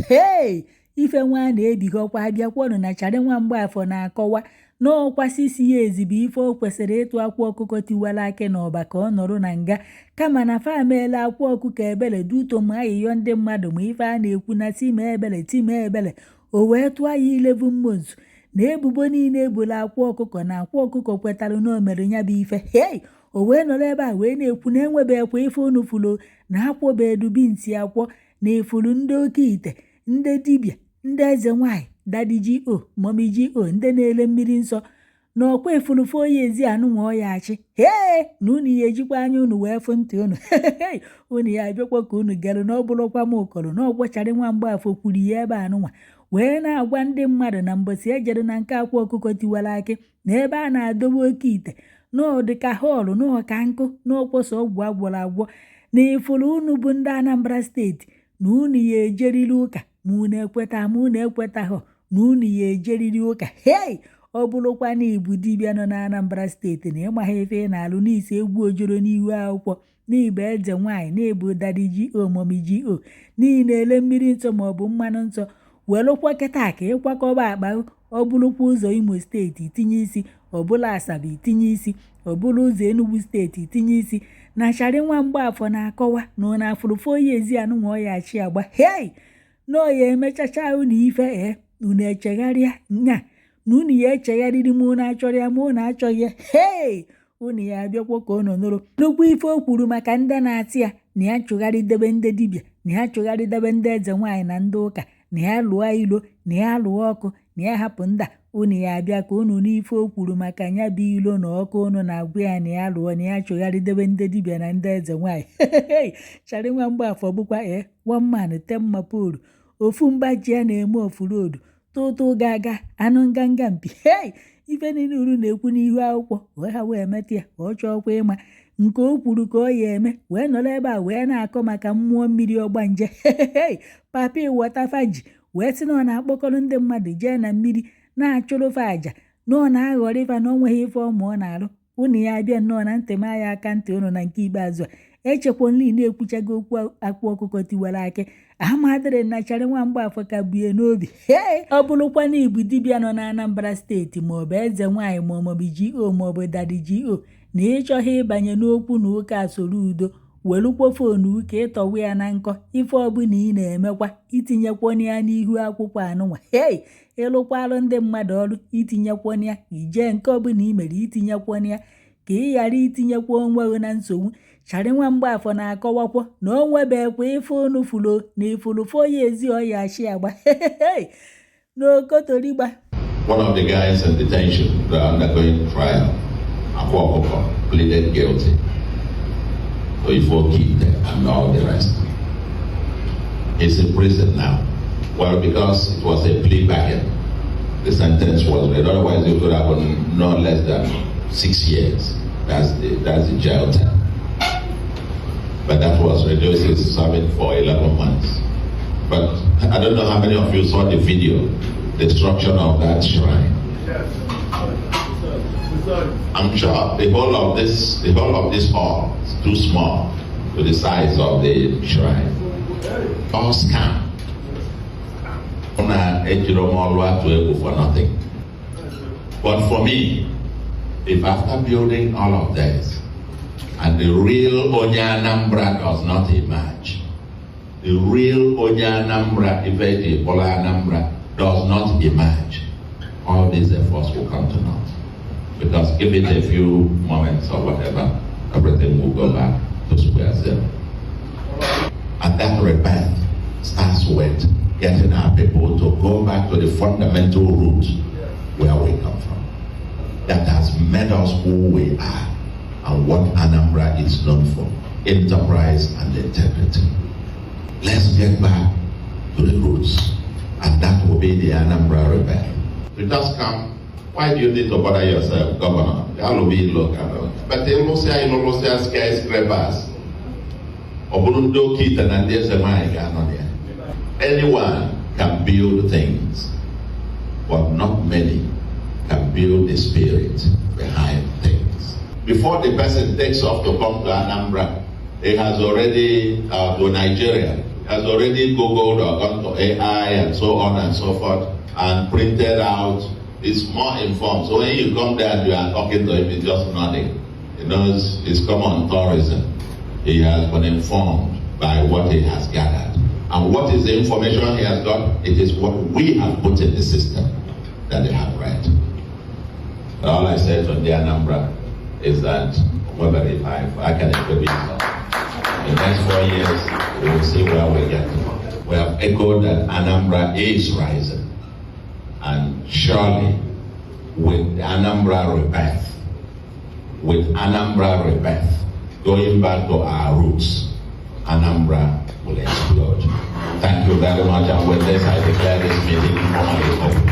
Hei, ife nwa na-ebighọkwa abịakwọnụ na Charị nwa Mgbafọ na-akọwa n'ọkwa 6 years bụ ife o kwesịrị ịtụ Akwa Ọkụkọ Tiwara Akị n'Ọba ka ọ nọrọ na nga, kama na fa meela Akwa Ọkụkọ ebere duto ma ayịyọ ndị mmadụ ma ife a na-ekwu na ti mee ebere, ti mee ebere, o wee tụọ ya 11 months na ebubo niile ebola Akwa Ọkụkọ na Akwa Ọkụkọ kwetara na o mere ya bụ ife. Hei, o wee nọrọ ebe a wee na-ekwu na enwebekwa ife unu furu na akwọbedu binti akwọ na ifuru ndị oke ite, ndị dibịa, ndị eze nwanyị, Daddy G.O, Mommy G.O, ndị na-ele mmiri nsọ na ọkwa efurufu oyi ezi anụnwa ọya achị. Hee, na unu ya ejikwa anya unu wee fụ ntị unu, unu ya abịakwa ka unu gerụ na ọ bụrụkwa m ụkọrọ na ọgwọcharị nwa Mgbafọ kwuru ya ebe anụnwa wee na-agwa ndị mmadụ na mbọsị ejere na nke Akwa Ọkụkọ Tiwara Akị na ebe a na-adobe oke ite n'ọdịka hall n'ọka nkụ n'ọkwọsọ ọgwụ agwọrọ agwọ na ifuru. Unu bụ ndị Anambra Steeti na unu ya ejeriri ụka, ma unu ekweta ma unu ekwetaghọ, na unu ya ejeriri ụka. Hei, ọ bụrụkwa na ibu dibịa nọ na Anambra Steeti na ịmaghị ife ị na-alụ n'isi egwu ojoro n'ihu akwụkwọ, n'ịbụ eze nwaanyị, n'ịbụ Daddy G.O, Mommy G.O, n'ihi na-ele mmiri nsọ maọbụ mmanụ nsọ, welụkwa kịta ka ịkwakọba akpa. Ọ bụrụkwa ụzọ Imo Steeti itinye isi, ọbụla Asaba itinye isi, ọbụla ụzọ Enugu Steeti itinye isi. Na Charị nwa Mgbafọ na-akọwa na ọ na-afụrụfụ oyi ezi anụnwa ọya achị agba. Hei, na ọ ya emechacha unu ife ee, unu echegharịa nya na unu ya echegharịrị, ma unu achọrọ ya ma unu achọghị ya. Hei, unu ya abịakwa ka unu nụrụ nnukwu ife o kwuru maka ndị na-atị ya na ya chụgharịdebe ndị dibịa, na ya chụgharịdebe ndị eze nwaanyị na ndị ụka, na ya lụọ ilo, na ya lụọ ọkụ, na ya hapụ ndị a. Unu ya abịa ka unu n'ife o kwuru maka ya bụ ilo na ọkụ unu na-agwa ya na ya lụọ, na ya chụgharịdebe ndị dibịa na ndị eze nwaanyị. Charị nwa Mgbafọ bụkwa ee, one man ten mapolu ofu mba ji ya na-eme ofurodu tụtụ ga-aga anụ nganga mpi. Hei, ife niile uru na-ekwu n'ihu akwụkwọ wee ha wee metụ ya ka ọ chọọkwa ịma nke o kwuru ka ọ ya eme wee nọrọ ebe a wee na-akọ maka mmụọ mmiri ọgbanje papa ịwọtafa ji wee sị na ọ na-akpọkọrọ ndị mmadụ jee na mmiri na-achụrụ fa àjà, na ọ na-aghọrị fa, na ọ nweghị ife ọma ọ na-arụ. Unu ya abịa nnọọ na ntị ma ya aka ntị unu na nke ikpeazụ a echekwa nli na-ekwuchago okwu Akwa Ọkụkọ Tiwara Akị amadịrị na Charị nwa Mgbafọ ka bue n'obi. Ee, ọ bụrụkwa na ibu dibịa nọ na Anambra Steeti maọbụ eze nwaanyị ma maọbụ G.O maọbụ Daddy G.O na ịchọghị ịbanye n'okwu na ụka soro udo, welukwa phone ka ịtọwa ya na nkọ. Ife ọbụla ị na-emekwa itinyekwana ya n'ihu akwụkwọ anụnwa. Hei, ịlụkwalụ ndị mmadụ ọrụ itinyekwana ya, ijee nke ọbụla ị mere itinyekwana ya ka ị ghara itinyekwa onwe gị na nsogbu. Charị nwa Mgbafọ na-akọwakwa na o nwebekwa ife unu furu na ifuru ya ezi ọya achị agba n'okotorigba. One of the guys in detention that are undergoing trial, Akwa Okuko, pleaded guilty to ife oke ite and all the rest. He's in prison now. Well, because it was a plea bargain, the sentence was read. Otherwise, it could have been no less than 6 years. That's the jail term. But that was reduced. He's serving for 11 months. But I don't know how many of you saw the video, destruction of that shrine. Yes. Sorry. I'm sure the whole of this hall is too small to the size of the shrine. All scam. Una ejiro m ọlụ atụ egwu for nothing. But for me, if after building all of this, and the real Onye Anambra does not emerge, the real Onye Anambra, Ife Bola Anambra, does not emerge, all these efforts will come to naught. Because give it a few moments or whatever, everything will go back to square zero. And that rebirth starts with getting our people to go back to the fundamental roots where we come from. That has made us who we are and what Anambra is known for: enterprise and integrity. Let's get back to the roots, and that will be the Anambra rebirth. You just come, why do you need to bother yourself, Governor? That will be local. But ịlụsịa ịlụlụsịa skyscrapers, ọ bụrụ ndị oke ite na ndị eze nwanyị ga-anọ na ya. Anyone can build things, but not many can build the spirit behind things. Before the person takes off to come to Anambra, he has already, to Nigeria, Has already Googled or gone to AI and so on and so forth and printed out. It's more informed. So when you come there and you are talking to him, he's just nodding. He knows it's common tourism. He has been informed by what he has gathered. And what is the information he has got? It is what we have put in the system that they have read. But all I said to the Anambra is that whether if I can equip it. The next 4 years, we will see where we get to. We have echoed that Anambra is rising. And surely, with Anambra rebirth, with Anambra rebirth, going back to our roots, Anambra will explode. Thank you very much. And with this, I declare this meeting formally open.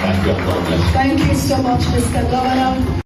Thank you and God bless you. Thank you so much, Mr. Governor.